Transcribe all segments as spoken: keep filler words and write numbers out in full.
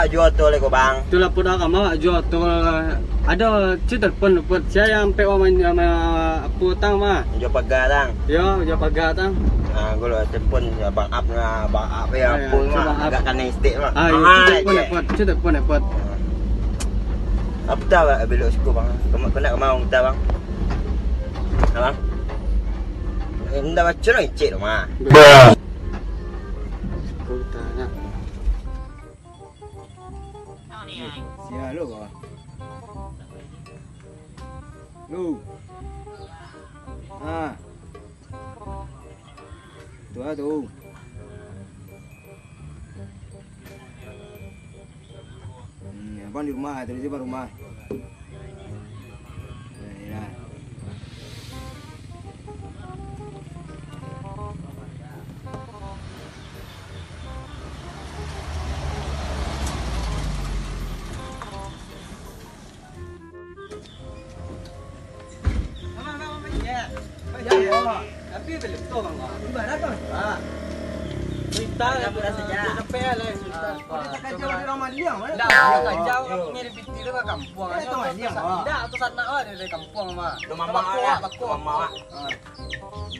Jual tu leh ko, Bang. Itulah pun dah kamar jual tu. Ada ci telepon pun. Sia yang ampek wak main sama apo tang mah? Jual pagar tang. Yo, jual pagar tang. Ah, kalau telepon ya Bang Ap lah, Bang Ap ya apo mah. Agak kanai stik mah. Ah, yo, ci telepon dapat, ci telepon dapat. Apo tau belok siko, Bang? Kena kena kemau kita, Bang. Abang. Eh, ndak baco lah cek tu mah. Bruh. Aku tanya. Sia lo ko. Lu. Ha. Tu lah tu. Hmm, abang di rumah, tadi abang rumah. Ya, ya. Tapi belum tu, Bang. Ibarat, Bang. Ah. Cerita lah, sampai lah, cerita. Kau tak kacau di rumah dia, mana? Ndak, kacau, aku ngirim piti tu ke kampuang. Eh, tu Maliang, ah. Ndak, tu sanak lah dari kampuang, mah. Rumah mak lah. Rumah mak. Ah.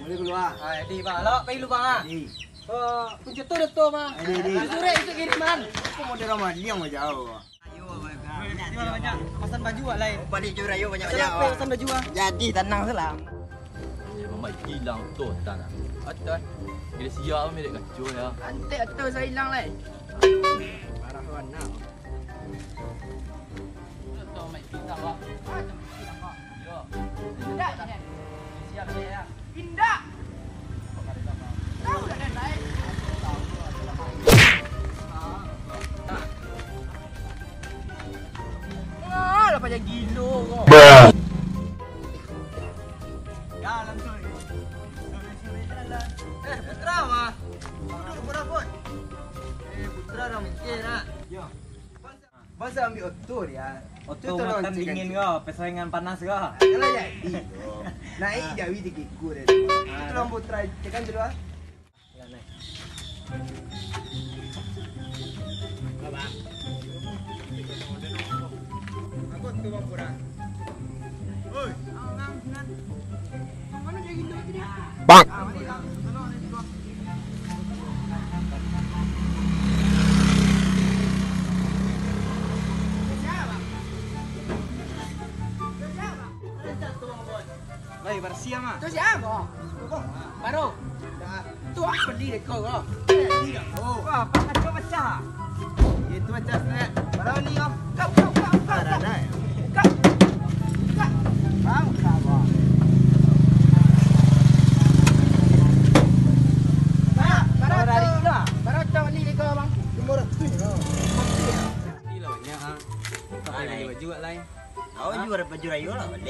Boleh keluar. Ah, jadi, Bang. Lawak pai lu, Bang, ah. Jadi. Oh, kunci tu dah tu, Bang. Jadi, jadi. Surek itu kiriman. Aku mau di rumah dia, mau jauh. Ayo, Bang. Banyak, banyak. Pasan baju awak lai. Oh, balik jurang, ayo, banyak, banyak. Pasan baju, ah. Jadi, tanang salam. Ya, Bang, hilang tu, tanang. Atas. Bila siap, Bang, milik kacau, ya. Antek tu, saya hilang lai. Parah, Bang, nak. Indak. Tahu dah, Den, baik. Wah, lah payah gilo ko. Bruh. Ya, langsung. Sore-sore jalan. Eh, Putra mah. Duduk, Putra, Put. Eh, Putra dah mikir, nak. Ya. Masa ambil oto dia? Oto makan dingin ko, pesaingan panas ko. Kalau jadi. Naik jawi tiga ekor dia. Itu lampu terakhir, tekan dulu ah. Ya, naik. Bang. Lai barasiah mah. Tu sia ko? Baru. Tu ah, beli dek kau ko. Wah, apa kacau pacah? Itu pacah, Snet. Baru ni ko. Kau, kau, kau, kau, kau. Kau. Kau. Bang, sabar. Baru, baru tu. Baru tu beli dek kau, Bang. Lima ratus. Gila banyak ah. Pakai baju awak lai. Awak jual baju rayo lah, Bang.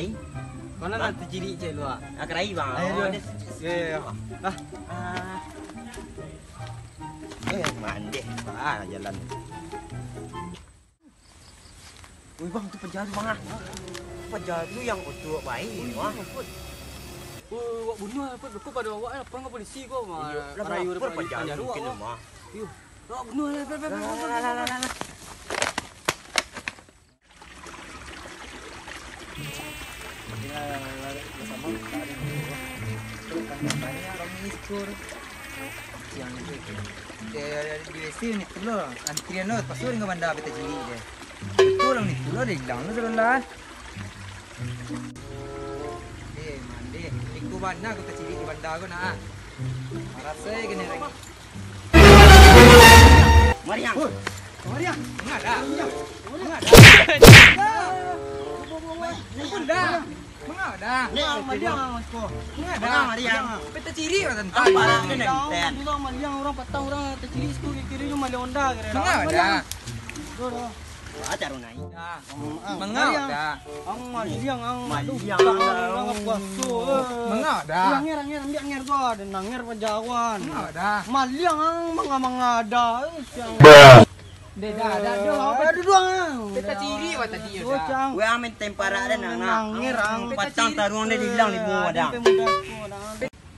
Kau nak tacirik cek lu ah. Nak kerai, Bang. Ayo, ayo. Yo, yo, yo. Ah. Ah. Eh, mandeh. Ah, jalan. Woi, Bang, tu penjahat tu, Bang, ah. Penjahat tu yang oto baik, Bang. Woi, awak bunuh lah, Put. Beko pado awak lah, lapor ka polisi ko, mah. Iyo, lapor, rayo lapor, penjahat mungkin, mah. Iyo. Awak bunuh lah, Put, Put, Put, Put. Lah, lah, lah, lah, lah. Siang tu. Di W C ni tu lo, antrian lo, paso dengan banda peta cilik dia. Betul lah ni tu lo, dia hilang lo sudah lah. Eh, mandeh, liku bana aku tacilik di banda ko nak. Marasai kena lagi. Mariang. Oi, Mariang. Manga dah. Manga dah. Manga dah. Manga dah. Ni, Mariang, Mas, ko. Manga dah. Mariang. Peta cirik lah tantang. Apa lah kena enten? Bilang Mariang, urang patang, urang tacirik situ, kiri-kiri tu Mariang Honda, kira. Manga dah. Duh, duh. Wah, taruh naik. Dah. Ang, ang, Manga dah. Ang Mariang, ang. Mariang. Aduh, ang, ang puaso, eh. Manga dah. Angir, angir, ambil angir tu, ada angir pajawan. Manga dah. Mariang, ang, manga-manga dah. Eh, siang. Bruh. Deh, dah, dah, dah, apa? Aduh, duang, ang. Peta cirik wah tadi, yo, dah. Weh, ang main tempara dah, nang, nang. Nangir, ang. Patang taruang dah hilang di muka, dah. Peta cirik, dah.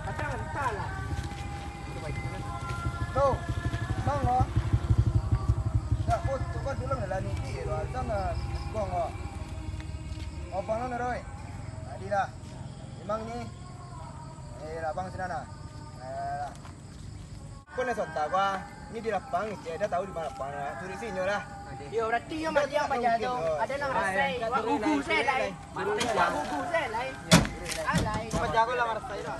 Kadang entahlah. Tu, bang ko. Dak foto ko dulu lah ni, di lo sana. Bang ko. Abang lo, Roy. Tadi lah. Memang ni. Eh, lah, bang sinan lah. Eh, lah. Kau nak sontak gua? Ni di lapang, cek dah tahu di mana lapang lah. Curi sinyo lah. Yo, berarti yo maliang paja tu. Ada nang rasai. Wak gugu saya lai. Wak gugu saya lai. Alai. Paja gua lah rasai dah.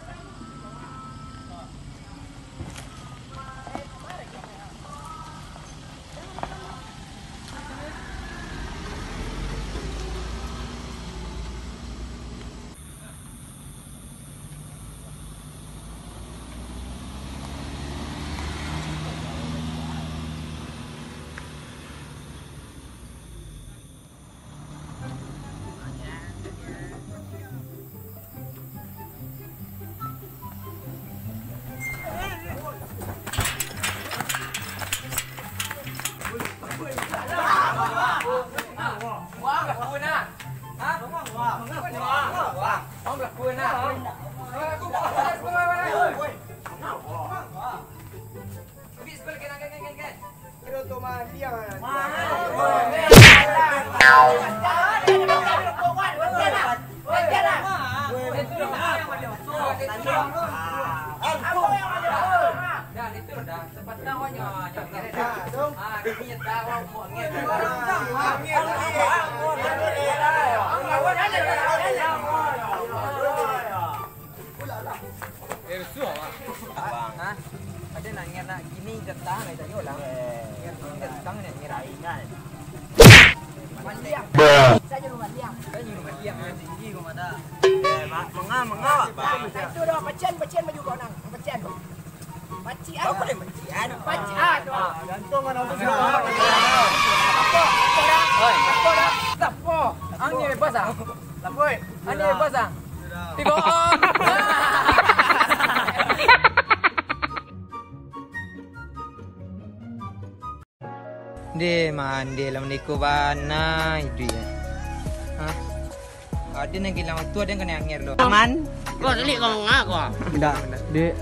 Hah? Ada nak ngiar nak gini getang aja yo lah. Ngiar gini getang nak ngiar. Maliang. Saya nyuruh maliang. Saya nyuruh maliang. Tinggi kau mata. Eh, ma-, menga, menga, Pak. Itu dah, pacian, pacian baju kau nang. Pacian. Pacian. Kau boleh pacian. Pacian. Gantung mana aku sudah. Apa? Apa dah? Oi. Apa dah? Apa? Angin bebas ah. Lapoi. Angin bebas ah. Tiba. Deh, mandeh lah maniko bana itu ya. Hah? Ada nan gilang tu, ada nan kena angir tu. Aman? Kau telik kau ngak kau. Ndak, dek.